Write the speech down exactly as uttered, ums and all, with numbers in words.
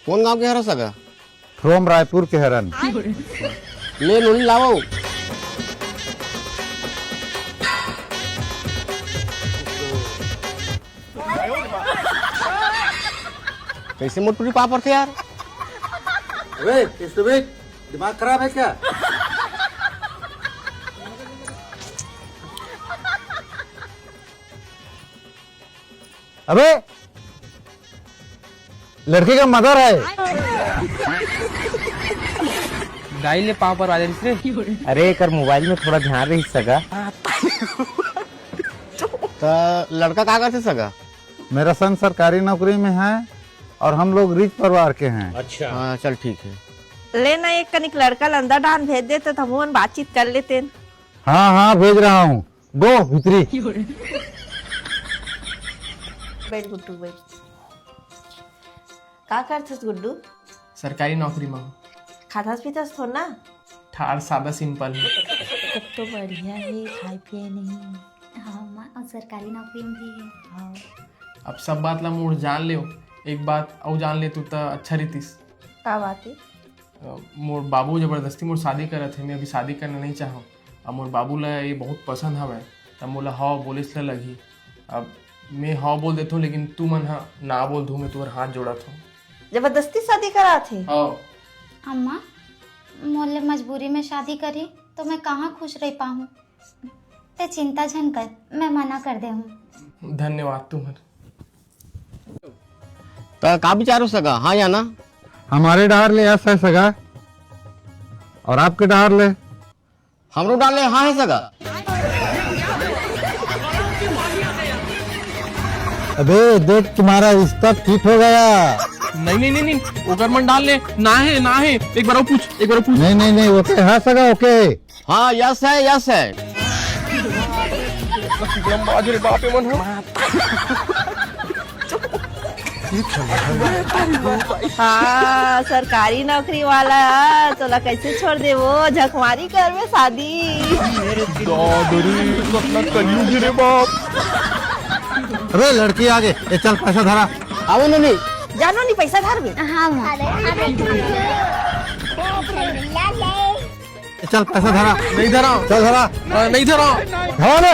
कौन गांव के हरा सगा? From रायपुर के हरन। ले नोनी लावो। कैसे मोटपुरी पापड़ थे यार? अबे, किस तो भी दिमाग खराब है क्या? अबे, लड़की का mother है। दाई ले पाँव पर वाले रे। अरे, एकर मोबाइल में थोड़ा ध्यान रही सगा। तो लड़का का करथे सगा? मेरा सन सरकारी नौकरी में है और हम लोग रिच परिवार के हैं। अच्छा। हाँ, चल ठीक है। ले ना, एक कनिक लड़का ल अंदर डाहन भेज देते तो हमन बातचीत कर लेते। हाँ, हाँ, भेज रहा हूँ। गो भीतरी। बैठ गुड्डू, बैठ। का करथस गुड्डू? सरकारी नौकरी मा। खाथस पीथस थोर ना? ठाढ़ सादा simple। तब तो बढ़िया है, खाए पिए नहीं। हाँ माँ, और सरकारी नौकरी में भी है। हाँ। अब सब बात ला मोर जान लेव, एक बात अउ जान ले तू त अच्छा रहितिस। का बात है? अ, मोर बाबू जबरदस्ती मोर शादी करत हे, मैं अभी शादी करना नहीं चाहूँ। अब मोर बाबू ला ये बहुत पसंद हवय, तब मोला हव बोलेस ला लगही। अब मैं हव बोल देथों, लेकिन तू मन ह ना बोल दू, मैं तुहर हाथ जोड़त हूँ। जबरदस्ती शादी करात हे? हव। अम्मा, मोर ले मजबूरी में शादी करही तो मैं कहाँ खुश रह पाहूँ? ते चिंता झन कर, मैं मना कर दे हूँ। धन्यवाद तुम्हर। त का विचार हो सगा, हाँ या ना? हमारे डहर ले यस है सगा, और आपके डहर ले? हमरो डहर ले हाँ है सगा। अबे देख, तुम्हारा रिश्ता फिट हो गया। नहीं, नहीं, नहीं, नहीं, ओकर मन डाल ले। ना है, ना है, एक बार और पूछ, एक बार और पूछ। नहीं, नहीं, नहीं, ओके, हाँ सगा, ओके। हाँ, यस है, यस है। लंबा आज रे बाप ए मन ह। हाँ, सरकारी नौकरी वाला, तोला कैसे छोड़ दे वो, झकमारी करबे शादी। दादरी, कतना कलयुग हे रे बाप। अबे लड़की आ गे, ए चल पैसा धरा। आवे नोनी। जानो नहीं पैसा धर बे। हाँ माँ। ए चल पैसा धरा। नहीं धरा। चल धरा। हाँ, नहीं धरा। धरा बे।